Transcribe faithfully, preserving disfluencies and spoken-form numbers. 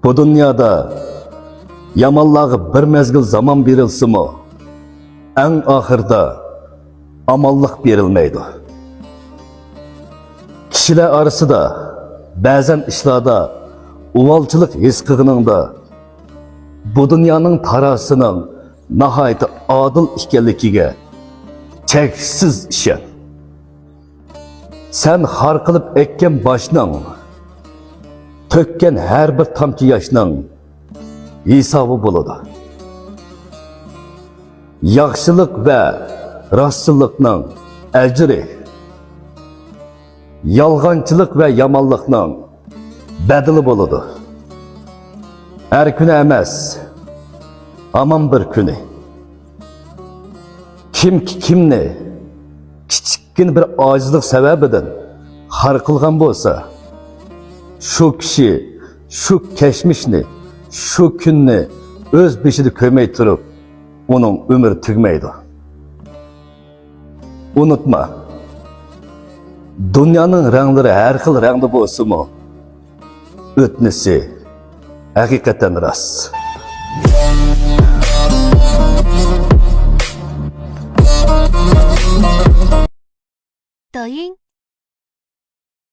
بۇ دۇنيادا يامانلارغا بىر مەزگىل زامان بېرىلسىمۇ، ئەڭ ئاخىرىدا ئامانلىق بېرىلمەيدۇ. كىشىلەر ئارىسىدا بەزەن ئىشلاردا ئۇۋالچىلىق ھېس قىلغىنىڭدا، بۇ دۇنيانىڭ تارازىسىنىڭ ناھايىتى ئادىل ئىكەنلىكىگە چەكسىز ئىشەن. سەن خار قىلىپ ئەككەن باشنىڭ، تۆككەن ھەر بىر تامچە ياشنىڭ ھېسابى بولىدۇ. ياخشىلىق ۋە راستچىللىقنىڭ ئەجرى، يالغانچىلىق ۋە يامانلىقنىڭ بەدىلى بولىدۇ. ھەر كۈنى ئەمەس، ھامان بىر كۈنى. كىمكى كىمنى كىچىككىنە بىر ئاجىزلىق سەۋەبىدىن خار قىلغان بولسا، شۇ كىشى شۇ كەچمىشنى، شۇ كۈننى ئۆز بېشىدا كۆرمەي تۇرۇپ، ئۇنىڭ ئۆمرى تۈگىمەيدۇ. ئۇنتۇما، دۇنيانىڭ رەڭلىرى ھەر خىل رەڭدە بولسىمۇ، ئۆتنىسى ھەقىقەتەن راست.